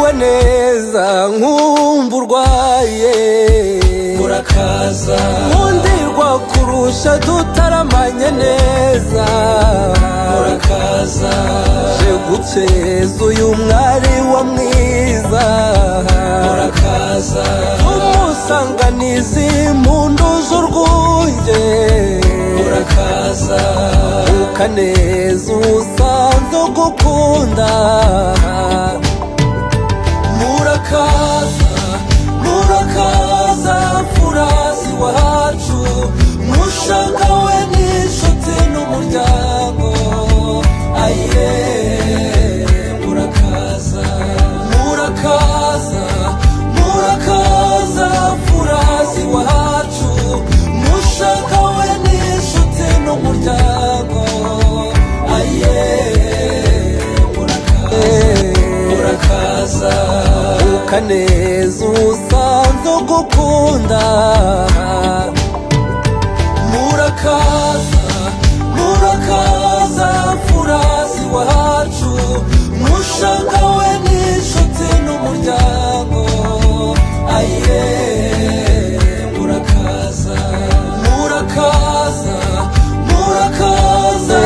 Wiriwe neza nkumva urwaye murakaza nkundirwa kurusha dutaramanye neza murakaza je gukeza uyu mwari wa mwiza murakaza umusanganizi impundu z'urwunge murakaza ukaneza usanzwe gukunda murakaza murakaza furasi wacu mushaka we n'inshuti n'umuryango aye murakaza murakaza murakaza furasi wacu mushaka we n'inshuti n'umuryango aye murakaza ukaneza usanzwe gukunda murakaza murakaza furasi wacu mushaka we n'inshuti n'umuryango aye murakaza murakaza murakaza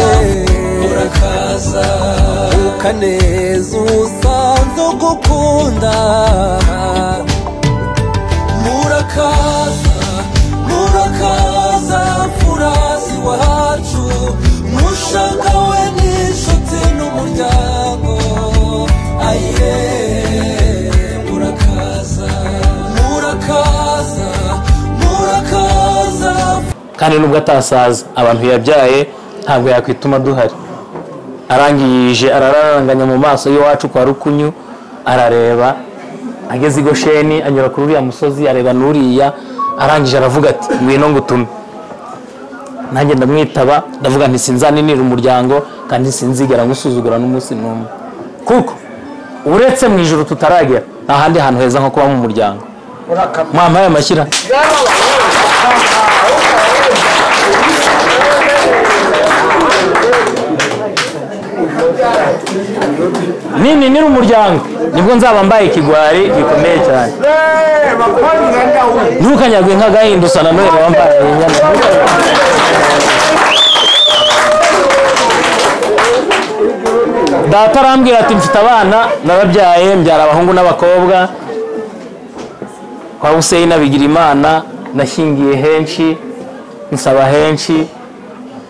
murakaza ukaneza usanzwe gukunda murakaza murakaza furasi wacu mushaka we n'inshuti n'umuryango aye murakaza murakaza murakaza. Kandi nubwo atasaza abantu yabyaye ntabwo yakwituma duhari. Arangije araranganya mu maso y'iwacu kwa Rukunyu, arareba ageze i Gosheni anyura kuri uriya musozi areba n'uriya, arangije aravuga ati ngwino ngutume. Nanjye ndamwitaba ndavuga nti sinzaninira umuryango kandi sinzigera ngusuzugura n'umunsi n'umwe, kuko uretse mu ijuru tutaragera nta handi hantu heza nko kuba mu muryango. Mwampaye amashyira. Nini niri umuryango nibwo nzaba mbaye ikigwari gikomeye cyane. Ntukanyagwe nk'agahinda usa na Noheli wambaye inyana. Data arambwira ati mfite abana narabyaye mbyara abahungu n'abakobwa kwa Hussein Bigirimana, nashyingiye henshi nsaba henshi,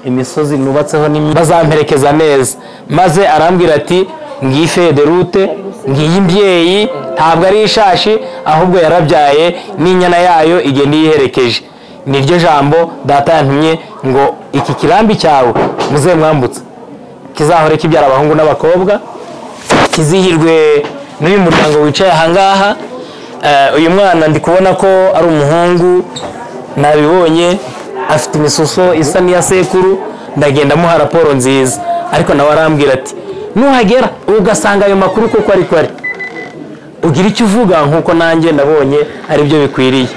imisozi nubatseho bazamperekeza neza. Maze arambwira ati ngiyi federute ngiyi imbyeyi ntabwo ari ishashi ahubwo yarabyaye n'inyana yayo igenda iyiherekeje. Niryo jambo data yantumye ngo iki kirambi cyawe muze mwambutse kizahore kibyara abahungu n'abakobwa, kizihirwe n'uyu muryango wicaye aha ngaha. Uyu mwana ndi kubona ko ari umuhungu, nabibonye afite imisuso isa n'iya sekuru, ndagenda muha raporo nziza. Ariko nawe arambwira ati nuhagera ugasanga ayo makuru kuko ariko ari ugira icyo uvuga nkuko nanjye nabonye ari byo bikwiriye.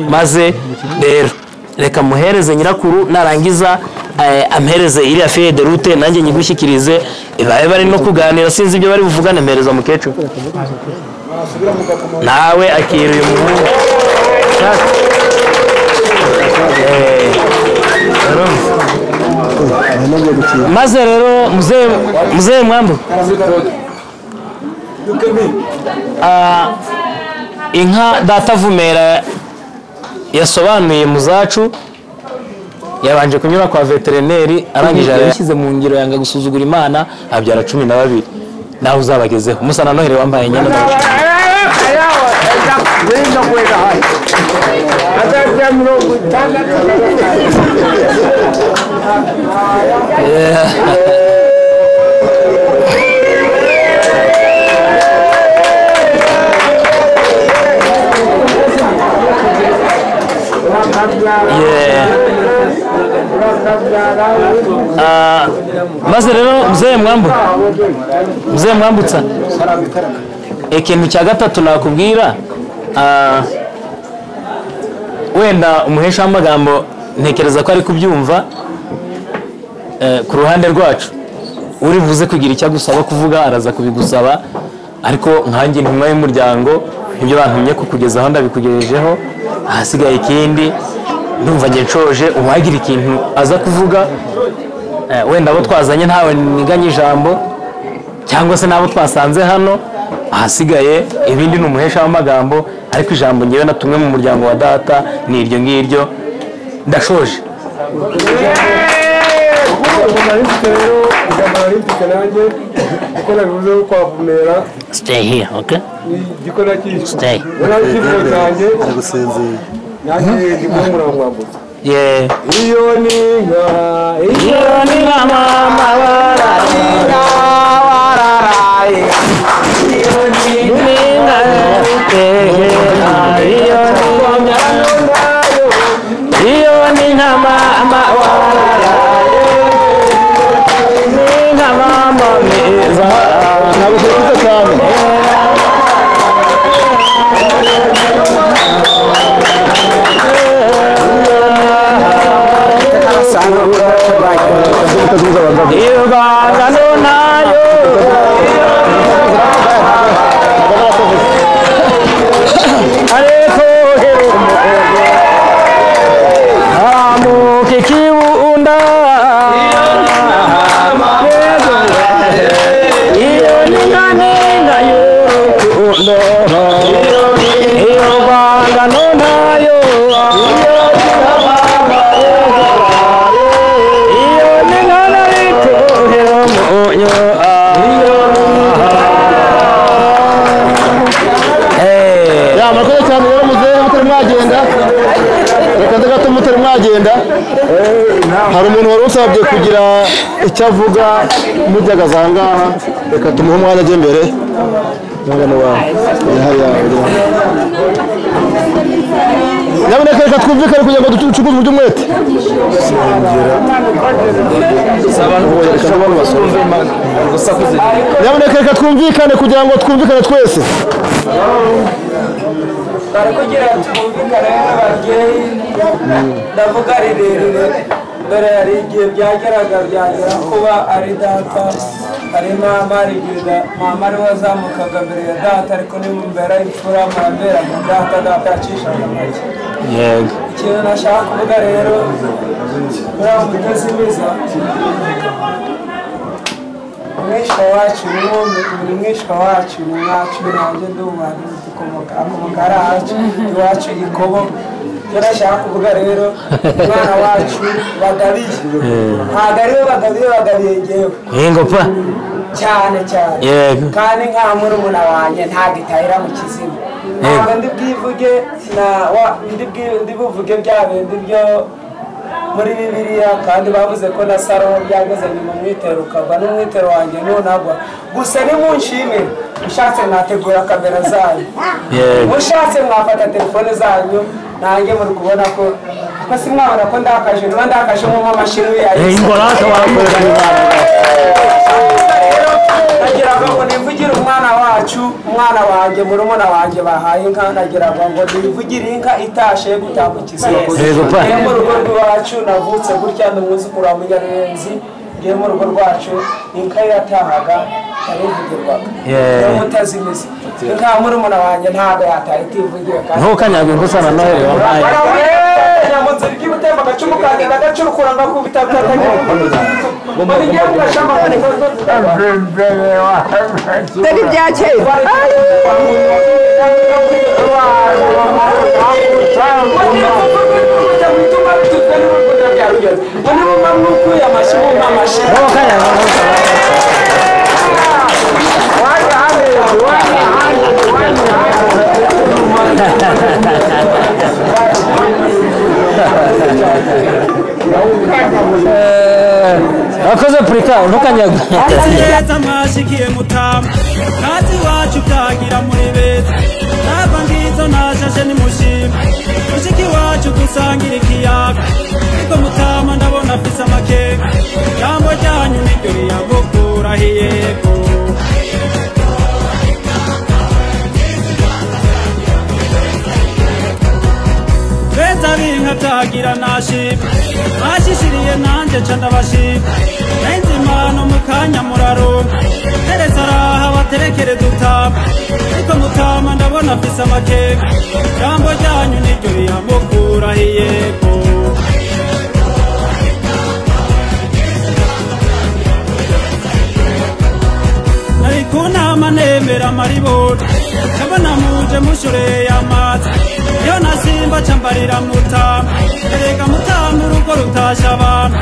Maze rero reka muhereze nyirakuru narangiza ampereze iriya feuille de route nanjye nyigushyikirize, babe bari no kuganira sinzi ibyo bari buvugane. Mpereza mukecuru nawe akira uyu muhungu. Maze rero muzehe Mwambu, inka data Vumera yasobanuye muzacu yabanje kunyura kwa veterineri, arangije yashyize mu ngiro yanga gusuzugura Imana abyara 12. Nawe uzabagezeho musa na Noheli wambaye inyana. Maze rero mzee Mwambutsa, ikintu cya gatatu nakubwira, wenda umuhesha w'amagambo ntekereza ko ari kubyumva ku ruhande rwacu, uri buze kugira icyo agusaba kuvuga araza kubigusaba. Ariko nkanjye intumwa y'umuryango ibyo bantumye kukugezaho ndabikugejejeho, ahasigaye ikindi ndumva nge nshoje. Uwagira ikintu aza kuvuga, wenda abo twazanye ntawe niganye ijambo cyangwa se n'abo twasanze hano, ahasigaye ibindi ni umuhesha w'amagambo, ariko ijambo ngewe natumwe mu muryango wa data ni iryo ngiryo, ndashoje. Stay here, okay? Stay. Yeah. Iyo ni nka mama wararaye, iyo ni nka iyo ni nka mama wararaye, ni nka mama mwiza. Ntabwo tuzi cyane. Ibangano nayo ariko amuka ikibunda, iyo ni nka ninga y'urukundo, iyo bangano nayo, iyo ni nka naritohera umunyu. Ya murakoze cyane rero muzehe, mutari mwagenda, reka nze gato mutari mwagenda. Hari umuntu wari usabye kugira icyo avuga mujyagaza aha ngaha, reka tumuhe umwanya ajye mbere. Umwana wawe nyamuneka reka twumvikane kugira ngo ducukuze uburyo umwete. Nyamuneka reka twumvikane kugira ngo twumvikane twese. Bari kugira twumvikane n'ababyeyi, ndavuga rirerire. Mbere hari igihe byageraga byagera kuba ari data ari mama, ari igihe mama ariwe wazamukaga mbere ya data, ariko nimumbera imfura muramberaga data, data yacishaga make. Yego. Ikintu nashaka kuvuga rero muri abo mutazimiza, umwishywa wacu ni umwishywa wacu ni mwacu, nanjye ndumva dukomoka akomoka ari ahacu iwacu ikobo. Icyo nashaka kuvuga rero, umwana wacu bagabiye ntabwo ariwe bagabiye, bagabiye ngewe Yego pa cyane cyane. Yego. Kandi nka murumuna wanjye ntabwo itahira mu kizima, ntabwo ndi bwivuge ndi buvuge bya bindi byo muri Bibiliya, kandi bavuze ko na Salomo byageze nyuma umwitero ukagwa, n'umwitero wanjye ntunagwa. Gusa nimunshimire, ushatse mwategura kamera zanyu, mushatse mwafata telefone zanyu, nanjye muri kubona ko si mwabona ko ndakaje, niba ndakaje nko amashini yayo. Nagira ngo nivugire umwana wacu, umwana wanjye murumuna wanjye bahaye inka, nagira ngo nivugire inka itashe gutambukiza. Ngiye mu rugo rwacu navutse gutya, ndi umwuzukuru wa Munyarurenzi, ngiye mu rugo rwacu inka yatahaga yarivugirwaga. Niyo mutazimiza inka murumuna wanjye ntabwo yataha itivugiwe. Ntukanyagwe nkusana Noheli wampaye. Nyamunzira iby'ubutemba agacumu kanjye ndagacurukura ngakubita Dore ibya kera. Wakoze purika ntukanyagwe. Neza mwashikiye mutama kazi wacu byagira muri beza, nava ngizo nashashe nimushima mushiki wacu dusangira ikiyaga, ariko mutama ndabona afise amakeka, jambo ryanyu niryo riyagukurahiyeko. Beza b'inka byagira nashima bashishiriye nanjye ca ndabashima, nenze impano mu kanya muraronka, teretse araha baterekere dutama, Ndabona afise amakenga, jambo ryanyu niryo riyamukurahiye ko. Nari ku nama nemera amaribori, ndabona muje mushoreye amazi. Iyo nasimba cambarira mutama, erega mutama urugo rutasha abantu.